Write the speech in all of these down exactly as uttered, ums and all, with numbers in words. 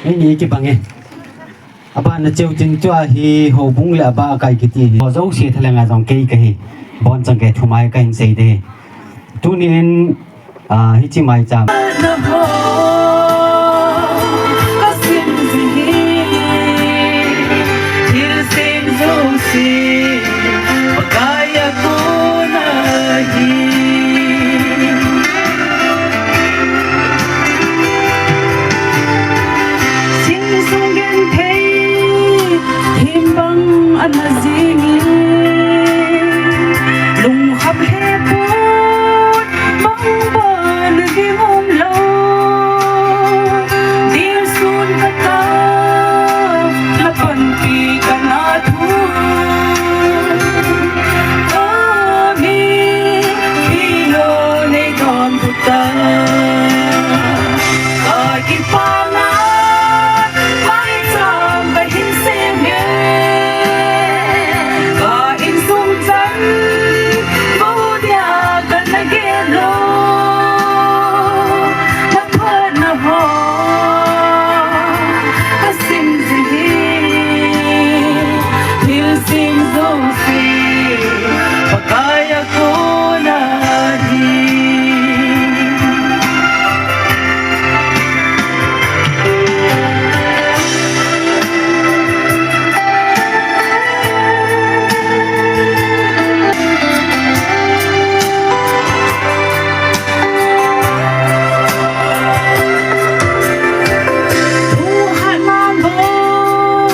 Eini kibang e. Abana cheu chin chu ahi, houbung le abah kai kiti hi. Ho jouse thalheng a jong kei kahi. Bonchang kei thumai kahin sei ding. Tunin, ah, hiche maicham. Sing sung genthei, thim bang ana jingin, lungkham hepon bang ban ding umlou, dilsun kata, na panpi kana thu. Kami, pilo nei don puta. Kakipana, maicham kahin sem e. Ka insung chan, bou dia kana gel lou. Na phatna ho, kasim ji hi. Thil sem jouse, Pakai a kona hi. Thuhahna bou,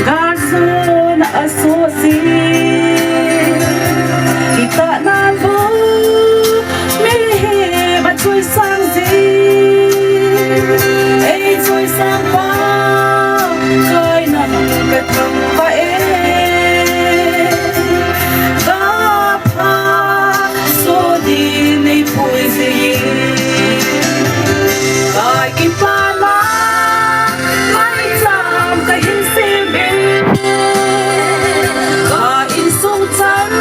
galsona asohse. Kitahna bou, mihem achoisang jin. Eichoisang pa, kaina kathangvah e. Ka pha, soh din neipui jin. Kakipana, maicham kahin sem e. Ka insung chan,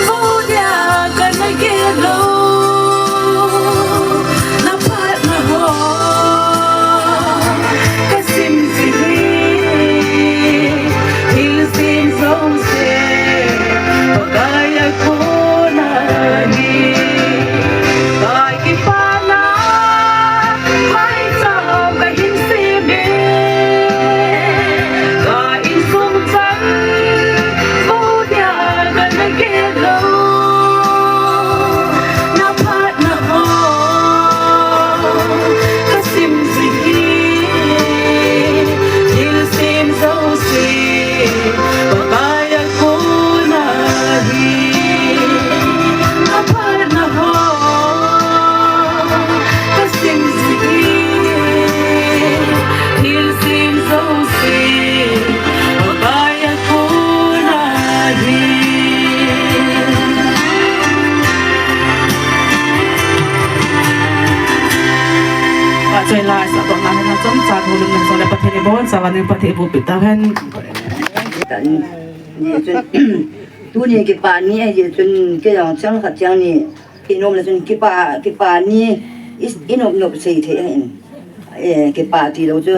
bou dia kana gel lou. Na phatna ho, kasim ji hi. Thil sem jouse, Pakai a kona hi. Kakipana, maicham kahin sem e. Ka insung chan, bou dia kana gel lou. Na phatna ho, kasim ji hi. Thil sem jouse, Pakai a kona hi. Na phatna ho, kasim ji hi. Thil sem jouse, Pakai a kona hi. Achai lai sa to na na chom cha thulun na so le Pathen ibon sa va ni Pathen ibu pita hen. Tuni kipa ni ahi chun kei jong chang khat chang ni. Inom le chun kipa, kipa ni i, inom nom sei thei ahin. Eh, kipa tilou chu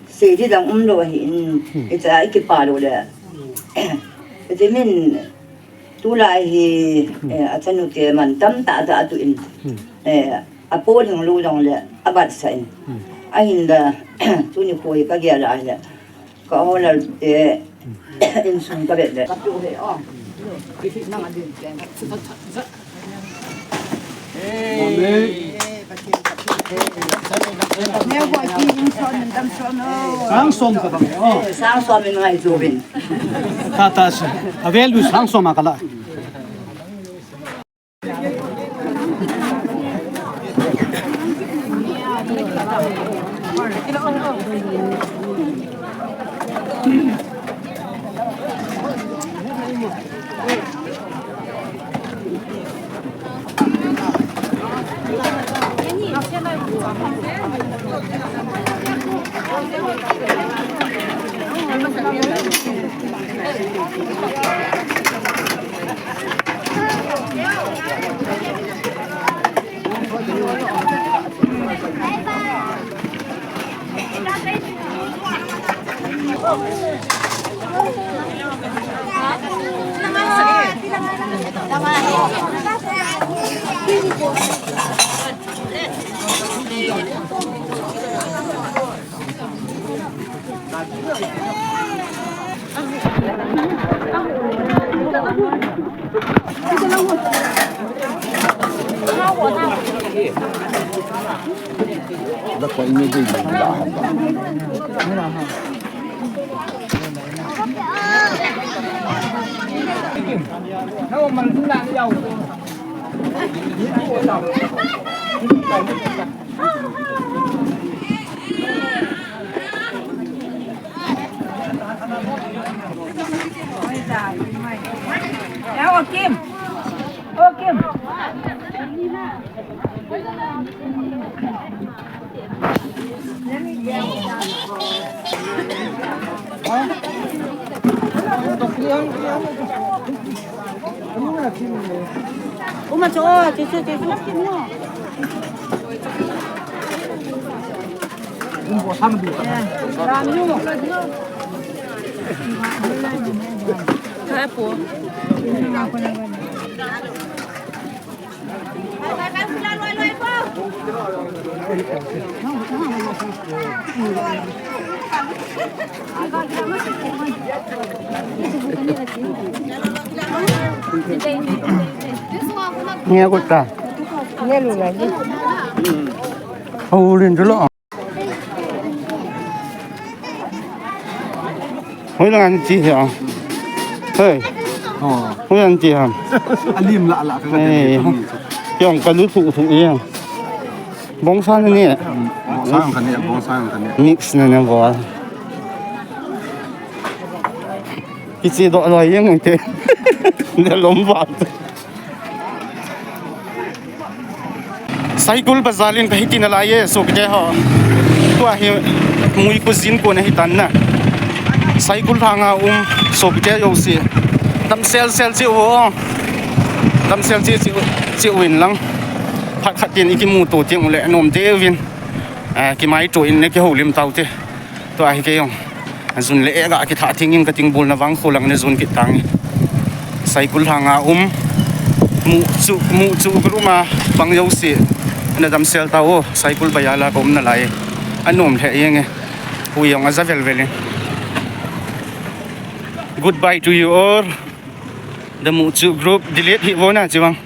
sei di dang umlou ahin. Icha i kipa lou le. Iti min tulai hi, eh, achanu te man tamtah tah atuh in. Eh, apo lhinglou jongle abatsah in. Ahinla, tuni kho hi kagel a ahile. Ka holal te insung ka vet le. Ka tu he o. Sang som ka bang o. Sang som in ngai chu vin. Ta ta sa. Avel du sang som a kala. Kim. Oh, Kim. Uma cho, chesu, chesu. Niya kutta. Niya lula. Hau rin tu lo. Hoi lang an chi hia. Hei. Oh. Hoi an chi hia. Alim la la ka. Eh. Yong ka lu thu thu ye. Bongsa ni. Bongsa ka ni, bongsa ka ni. Mix na na bo. Kichi do lo yeng te. Ne lom ba. Saikul bazar in ka hiti nalai e, sopite ho. Tua hi Muikujin kona hitan na. Saikul lhanga um sopite jouse. Damsel sel cheh uvo. Damsel cheh cheh, cheh uvin lang. Phat khat tin ikimuto teng uleh anom teuvin. Ah, kimaito in na kihoulim taute. Tua hi kei jong. Jun le ega kitha thing in ka ting bul na vang kho lang na jun kit tang. Saikul lhanga um. Muhchu, Muhchu group a bang jouse. Na damsel tao, Saikul bazar la ka um nalai. Anom lheh jeng e. Hui jong aja vel vel in. Goodbye to you all. The Muhchu group delete hi vo na chi vang.